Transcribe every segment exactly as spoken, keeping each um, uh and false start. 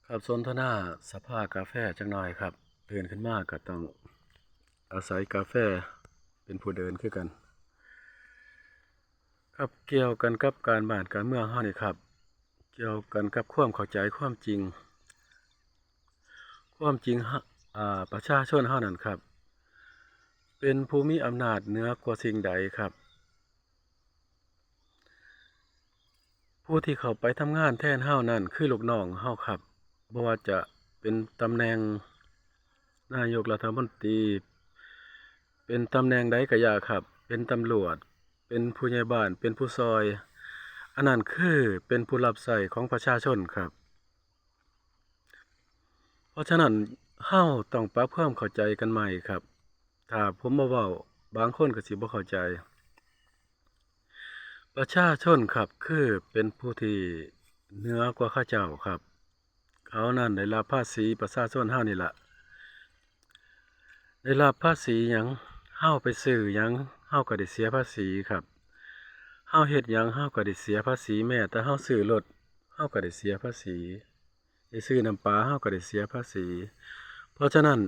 ครับ สนทนาสภากาแฟจักหน่อยครับ ตื่นขึ้นมาก็ต้องอาศัยกาแฟเป็นผู้เดินคือกัน ครับ เกี่ยวกันกับการบ้านการเมืองเฮานี่ครับ เกี่ยวกันกับความเข้าใจความจริง ความจริงฮะ อ่า ประชาชนเฮานั่นครับ เป็นผู้มีอำนาจเหนือกว่าสิ่งใดครับ ผู้ที่เข้าไปทำงานแทนเฮานั่นคือลูกน้องเฮาครับ บ่ว่าจะเป็นตำแหน่งนายกรัฐมนตรี เป็นตำแหน่งใดก็อย่าครับ เป็นตำรวจ เป็นผู้ใหญ่บ้าน เป็นผู้ซอย อันนั้นคือเป็นผู้รับใช้ของประชาชนครับ เพราะฉะนั้นเฮาต้องปรับความเข้าใจกันใหม่ครับ ถ้าผมบ่เว้า บางคนก็สิบ่เข้าใจ ประชาชนครับ คือเป็นผู้ที่เหนือกว่าเขาเจ้าครับ เขานั่นได้รับภาษีประชาชนเฮานี่ล่ะ ได้รับภาษีหยัง เฮาไปซื้อหยัง เฮาก็ได้เสียภาษีครับ เฮาเฮ็ดหยัง เฮาก็ได้เสียภาษี แม้แต่เฮาซื้อรถ เฮาก็ได้เสียภาษี ได้ซื้อน้ำปลา เฮาก็ได้เสียภาษี เพราะฉะนั้น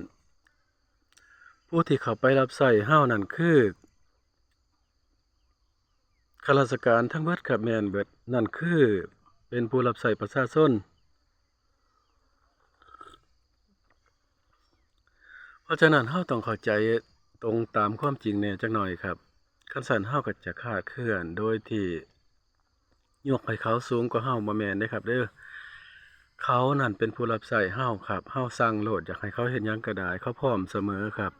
ผู้ที่เข้าไปรับใช้เฮานั่นคือ ข้าราชการทั้งเบิดครับ แม่นเบิด นั่นคือเป็นผู้รับใช้ประชาชน เพราะฉะนั้นเฮาต้องเข้าใจตรงตามความจริงแหน่จักหน่อยครับ คันซั้นเฮาก็จะคลาดเคลื่อนโดยที่ยกให้เขาสูงกว่าเฮา บ่แม่นเด้ครับเด้อ เขานั่นเป็นผู้รับใช้เฮาครับ เฮาสั่งโลด อยากให้เขาเฮ็ดหยังก็ได้ เขาพร้อมเสมอครับ